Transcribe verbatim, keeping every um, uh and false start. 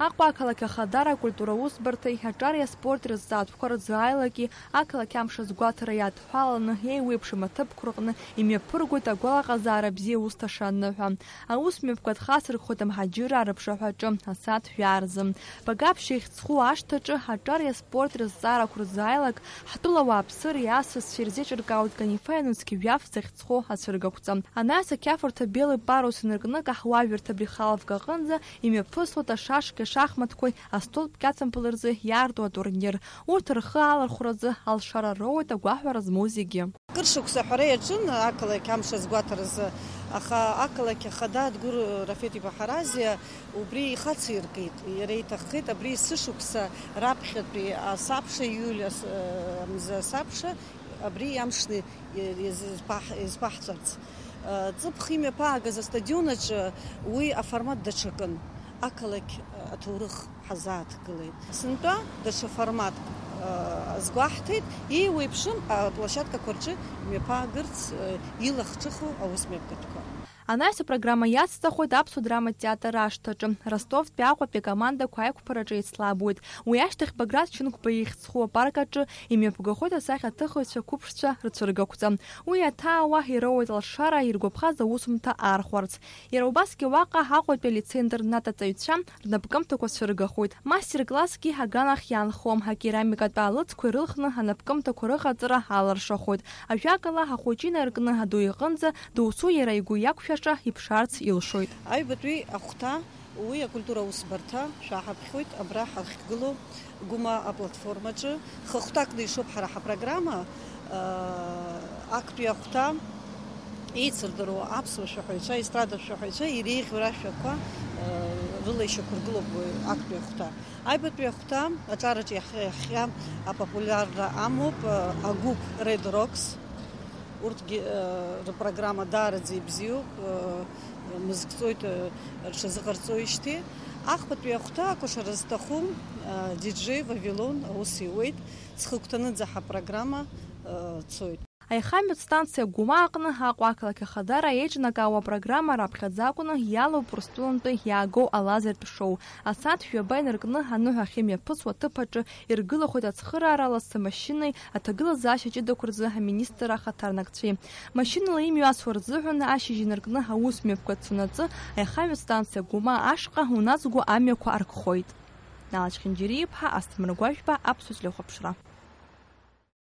Аҟәа ақалақь ахадара акультура усбарҭеи аҿари аспорти рызҵаатәқәа рзы аилаки ақалақь амш азгәаҭара иадҳәаланы еиуеиԥшым аҭыԥқәа рҟны имҩаԥыргоит агәалаҟазаара бзиа усҭаша аныҳәа. Аус мҩаԥгатәха сырххоит амҳаџьыраа рыԥшаҳәаҿы асааҭ жәаа рзы. Багаԥшь ихьӡ зху ашҭаҿы аҿари аспорти рызҵаарақәа рзы аилак ҳтәыла ауааԥсыреи асасцәеи ирзеиҿыркаауеит Канифа Ианусқьи жәаф захьӡ зху ацәыргақәҵа. Анаҩс ақьафурҭа Белый парус инаркны акаҳуажәырҭа Брехаловка аҟынӡа имҩаԥыслоит ашашки ашахматқәеи астолтә кьацампыл рзы иаарту атурнир. Урҭ рхы алархәразы алшара роуеит агәаҳәара змоу зегьы. Кыр шықәса аҳәара иаҿын ақалақь амш азгәаҭаразы, аха ақалақь ахада Адгәыр Рафеҭ-иԥа Ҳаразиа убри ихациркит. Иара иҭаххеит абри есышықәса раԥхьатәи асабша, ииуль ас-, мза асабша, абри иамшны изԥаҳ-, изԥаҳҵәарц. Ҵыԥх имҩаԥаагаз астадион аҿы уи аформат даҽакын, ақалақь аҭоурых ҳазааҭгылеит. Сынтәа даҽа форматк азгәаҳҭеит, еиуеиԥшым аплощадкақәа рҿы имҩаԥаагарц илахҿыху аусмҩаԥгатәқәа. Анаҩс апрограмма иацҵахоит Аԥсуа драматә театр ашҭаҿы. Ростовтәи Аҟәатәи акомандақәа аиқәԥараҿы еицлабуеит. Уи ашьҭахь Баграт Шьынқәба ихьӡ зху апарк аҿы имҩаԥгахоит асахьаҭыхыҩцәа қәыԥшцәа рцәыргақәҵа. Уи иаҭаауа ироуеит алшара иргәаԥхаз аусумҭа аархәарц. Иара убасгьы уаҟа Аҟәатәи алицеи-интернат аҵаҩцәа рнапкымҭақәа цәыргахоит. Мастер-классгьы аганахь иаанхом, акерамикатә аалыҵқәа ирылхны анапкымҭақәа рыҟаҵара аларшахоит. Ажәакала, ахәыҷы инаркны аду иҟынӡа, доусу иара игәы иақәшәаша иԥшаарц илшоит. Аҩбатәи ахәҭа, уи акультура аусбарҭа шәаҳаԥхьоит, абра ҳахьгылоу Гәыма аплатформаҿы. Хыхәҭакны ишоуп ҳара ҳапрограмма, аа, актәи ахәҭа еицырдыруа аԥсуа шәаҳәаҩцәа, естрадатә шәаҳәаҩцәа иреиӷьу рашәақәа, аа, рыла ишьақәыргылоуп уи актәи ахәҭа. Аҩбатәи ахәҭа аҿараҿы иахьа, иахьа апопулиарра амоуп, аа, агәыԥ Red Rocks. Урҭгьы, э, рпрограмма даараӡа ибзиоуп, э, мызк ҵоит, э, рҽазыҟарҵоижьҭеи. Ахԥатәи ахәҭа акәашара зҭаху, э, диджеи Вавилон аус иуеит, ҵхыгәҭаныӡа ҳапрограмма, э, цоит. Аихамҩатә станциа Гәыма аҟны Аҟәа ақалақь ахадара еиҿнакаауа апрограмма раԥхьаӡа акәны иалоуп Урыстәылантәи иаагоу алазертә шоу. Асааҭ жәаба инаркны аныҳәа ахьымҩаԥысуа аҭыԥ аҿы иргылахоит ацхыраара ласы амашьынеи аҭагылазаашьа ҷыдақәа рзы аминистр ахаҭарнакцәеи. Машьынала имҩасуа рзыҳәан ашьыжь инаркны аус мҩаԥгатә цунаҵы аихамҩатә станциа Гәыма ашҟа уназго амҩақәа аркхоит. Налач Хинџьариа-иԥҳа, Асҭамыр Гәажәба, Аԥсуа телехәаԥшра.